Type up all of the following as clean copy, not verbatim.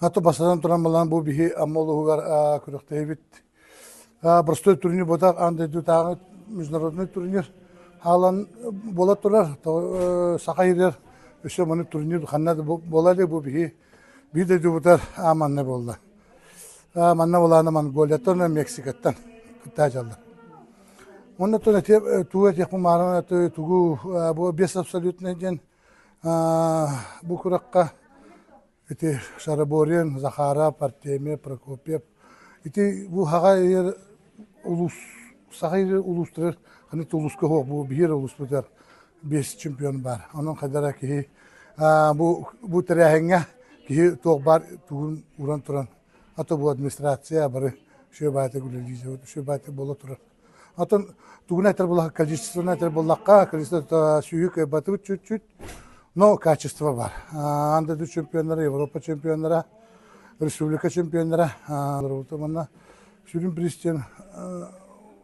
Аты бастатан туран балаан бу биһи Амма улууһугар күрэхтэһибит. Простой турнир буотах аан дойдутааҕы международный турнир хаалан буола турар. Саха сиригэр өссө маннык турнир ханна да буола илик бу биһи биир дойдубутар ааманна буолла. Манна булаана Монголияттан, Мексикаттан кыттаачаллар. Онно тугу этиэхпин баарынан тугу бу без абсолютный диэн бу куракка ити Шараборин, Захаров, Артемьев, Прокопьев ити бу хаҕа ер улуус саха улуустарыгар ханнык да улууска суох бу биир улууспутугар биэс чемпион баар. Онон хайдара киһи бу бу тэрээһиҥҥэ киһи туох баар тугун уран туран ато бу администрация бары үчүгэй баайта үлэлии үчүгэй баайта буола турар. Атын тугун этэр буоллахха количествоны этэр буоллахха количество сүүһү кыайбатыбыт чуть-чуть но качество бар. Аан дойду чемпионнара, Европа чемпионнара, республика чемпионнара манна сүрүн президент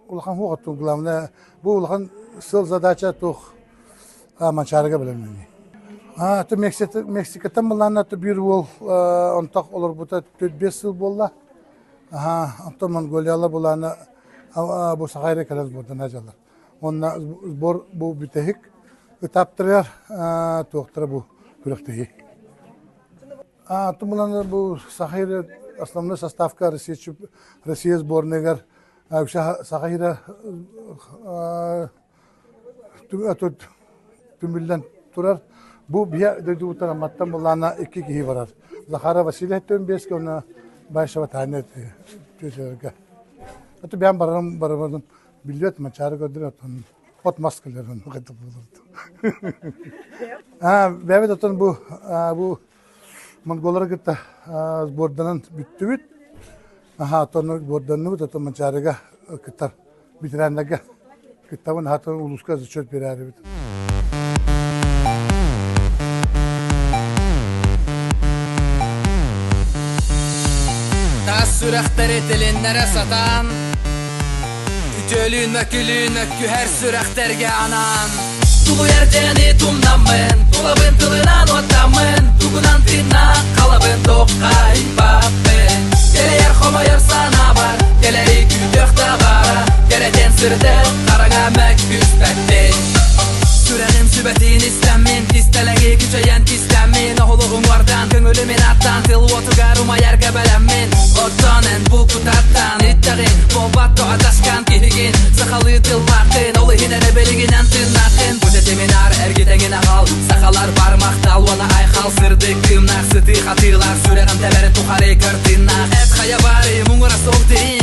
улахан хуоҕаттын главное бу улахан сыл задача туох Манчаарыга бэлэмнэнии. Мексикаттан былаанна биир уол онтох олорбута 4-5 сыл буолла. Онтон Монголияла былаана бу саха эрэ кэлэн сбордана дьаллар. Онно сбор бу бүтэһик этаптарыгар туохтара бу күрэхтэһии. Тумулан бу Саха основной составка Россия сборныгар Саха сирэ түмүллэн турар. Бу биһэ дойдубуттан Амматтан булаана икки киһи барар. Захара Васильев 45 уонна Баишева Таня түөтэлэргэ. Аты бэйэм барарым барабын билбэт Манчаары көрдүр оттон от мас кэлэр хайдах буолар. Аа бэйэбит оттон бу бу монголлары кытта сборданан бүттүбүт. Аха оттон сборданныбыт оттон Манчаарыга кыттар ветераннарга кыттабын хатын улууска зачет берәрибит. Тас сүрэхтэри тилиннэрэ сатаан Үтүөлүүн мөкүлүүн өккүһэр сүрэхтэргэ анаан Тулуйар дьэни тумнаммын Тулабын тылынан уоттаммын Тугунан тыыннаах халабын Тоххайбаппын Кэлэйэр хомойор санаабар Кэлэри күүтүөх табара Кэрэтэн сырдык хараҥа мөккүспэппин Сүрэҕим сүбэтин истэммин Кистэлэҥи күчэйэн кистэммин Оһолу уҥуордаан көҥүлү мин аттаан Тыл уотугар умайарга бэлэммин Оттон эн булкутаттан иттэҕин Буолбат тоҕо киһигин Сахалыы тыллааххын Ол иһин эрэ билигинэн тыыннааххын Бу тэтимин аар эргитэҥин аҕал Сахалар бар махтал уонна айхал Сырдык кыымнаах сытыы хатыылаах Сүрэҕим тэбэрин тухары көр тыыннаах Эт хайа баарый муҥура суох дириҥ.